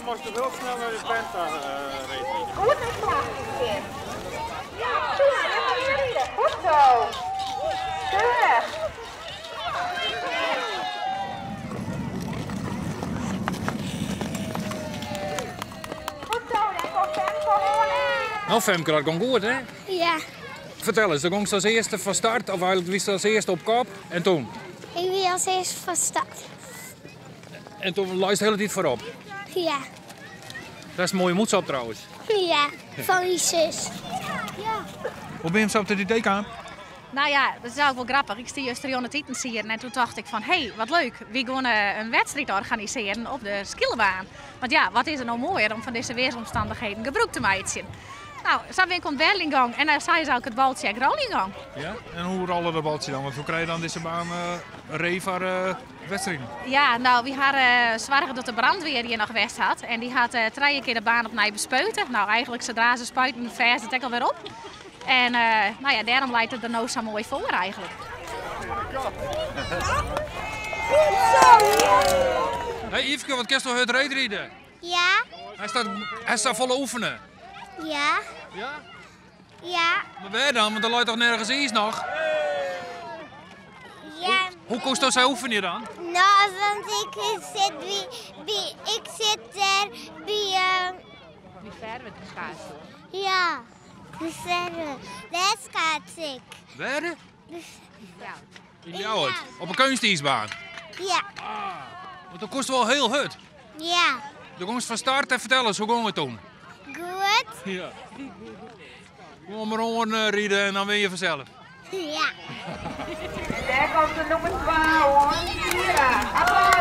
moatst hiel snel nei de penta reedride. Goed in slach, kind. Ja, sjoen, net mear ride. Goed zo. Keurig. Goed zo, dêr komt Femke oan. No Femke, dat gong goed hè? Ja. Fertel ris, do gongst as earste fan start of eigenlik wiest as earste op kop en toen? Ik wie as earste fan start. En toen leist de hiele tiid foarop? Ja. Dat is in moaie mûtse op trouwens. Ja, fan myn sus. Ja. Hoe binne jim sa op it idee kaam? Nou ja, dat is eigenlijk wol grappich. Ik stie juster oan it itensieden en toen tocht ik fan hé, wat leuk, wy gean in wedstriid organisearjen op de skeelerbaan. Want ja, wat is der no moaier om fan dizze weersomstannichheden gebrûk te meitsjen. Nou, sa bin ik oan it beljen gong en dan sa is ek it baltsje ek rôljen gong. Ja, en hoe rôle dat baltsje dan? Want hoe krije je dan dizze baan ree foar wedstriden? Ja, nou, wy ha soarge dat de brandweer hjir noch west hat. En dy hat trije kear de baan opnij bespuite. Nou, eigenlik sadra se spuiten fêst it ek alwer op. En nou ja, dêrom leit it der no sa moai foar eigenlik. Hey Yfke, wat kinst wol hurd reedride? Ja. Hast safolle oefene? Ja. Ja? Ja. Mar wêr dan? Want der leit toch nergens iis noch? Ja. Hoe koesto sa oefenje dan? No, want ik sit by, by ik sit dêr by. By Ferwert schaatsen. Ja, by Ferwert. Dêr skaats ik. Wêr? Yn Ljouwert. Op 'e keunstiisbaan? Ja. Ah, want do koest wol hiel hurd. Ja. Do gongst fan start en fertel ris, hoe gong it toen? Goed. Ja. Gewoan mar oan eh, ride en dan win je fansels. Ja. En dêr komt de nûmer 2 oan, Kira. Applaus!